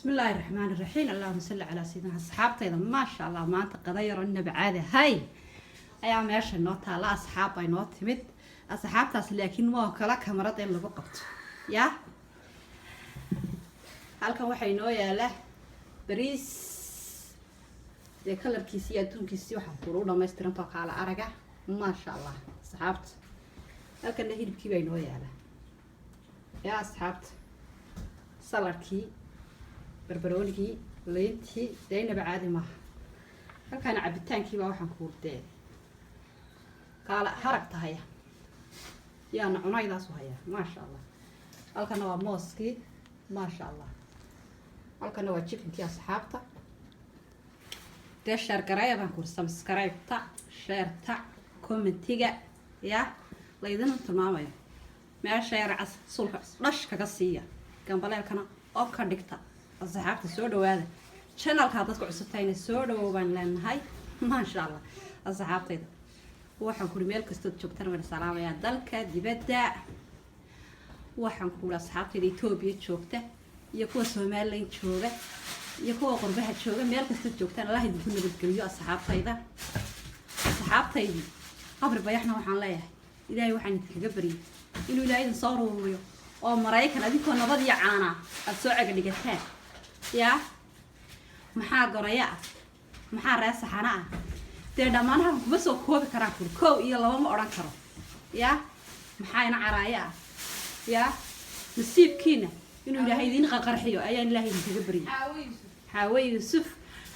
Bismillaahi raxmaani raxiim. Allahuma salli calaa sayidina. Asxaabtayda, maasha Allah, maanta qada yaroo nabcaada hay ayaa meesha noo taala. Asxaab bay noo timid asxaabtaas, laakiin ma kala kamarada in lagu qabto. Ya, halkan waxaa inoo yaala bariis, dee colorkiisi iyo adduunkiisi waxaa kula u dhamaystirantoo kaala araga, maasha Allah. Asxaabta, halkana hilibkii baa inoo yaala. Yaa asxaabta, saladkii, barbaroonigii, liintii, dee inaba caadi maaha. Halkaana cabitaankiibaa waxaan kuurdee kaala harag tahaya, yaana cunaydaasu hayaa, maasha Allah. Halkana waa mooskii, maasha Allah. Halkana waa chickenkii. Asxaabta, dee share gareeya baan kuuri, subscribe-ta, shareta, commentiga ya laydin tilmaamayo. Meesha yar cas sulka dhash kaga siiya, gambaleelkana oo ka dhigta. Asxaabta, soo dhawaada. Channelka dadka cusubtayna soo dhawow baan leenahay, maasha Allah. Asxaabtayda, waxaan kuri meel kastood joogtana waan salaamayaa, dalka, dibadda. Waxaan kuri asxaabtayda Etoobiya joogta iyo kuwa Somaliland jooga iyo kuwa qurbaha jooga, meel kastood joogtaan, Allah idinku nabadgeliyo. Asxaabtayda, asxaabtaydii Qabri Bayaxna waxaan leeyahay, Ilaahay waxaan idinkaga baryay inuu Ilaahay idin soo ruuriyo oo Maraykan adinkoo nabad iyo caana aada soo cega dhigataan. Yaa, maxaa goraya ah, maxaa ree saxana ah, dee dhammaan halkan kuma soo koobi karaan kuri, kow iyo laba ma odhan karo. Yaa, maxaa ina caraayo ah? Yaa, nasiibkiina inuu Ilaahay idiin qaqarxiyo ayaan Ilaahay idinkaga baryay. Xaawe Yuusuf,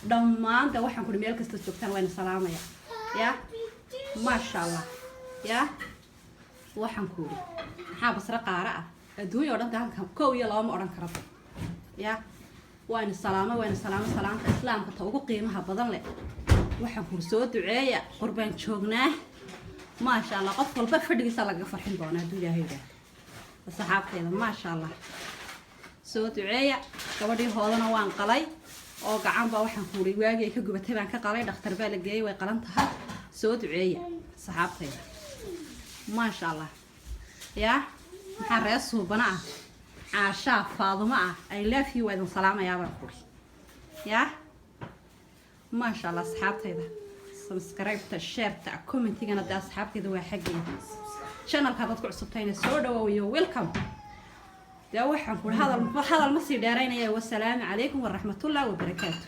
dhammaanta waxaan kuri meel kasta joogtaan wayna salaamaya. Yaa, maasha Allah. Yaa, waxaan ku uri maxaa Basre qaara ah, adduunya o dhan ta halkan kow iyo laba ma odhan karaba. Ya, wayna salaamo, wayna salaamo, salaamta Islaamka ta ugu qiimaha badan leh. Waxaan kuri soo duceeya, qurbaan joognaa, maasha Allah. Qof walba fadhigiisa lagaga farxin doonaa hadduu Ilaahay yidhaahdo. Asxaabteeda, maasha Allah, soo duceeya. Gabadhii hoodana waan qalay oo gacan baa waxaan kuuri waagii ay ka gubatay baan ka qalay. Dhakhtar baa la geeyey, way qalan tahay. Soo duceeya, asxaabtayda, maasha Allah. Yaa, maxaa reer Suubana ah, Caashaa, Faadumo ah, I love you, waa idin salaamayaa baan kuri. Yaa, maasha Allah. Asxaabtayda, subscribe-ta, shareta, commentigana dee asxaabtayda waa xaggeeda. Channelka dad ku cusubtayna soo dhawow iyo welcome. Dee waxaan kuri hadal hadal ma sii dheeraynaya. Wasalaamu calaykum waraxmatullah wabarakaatu.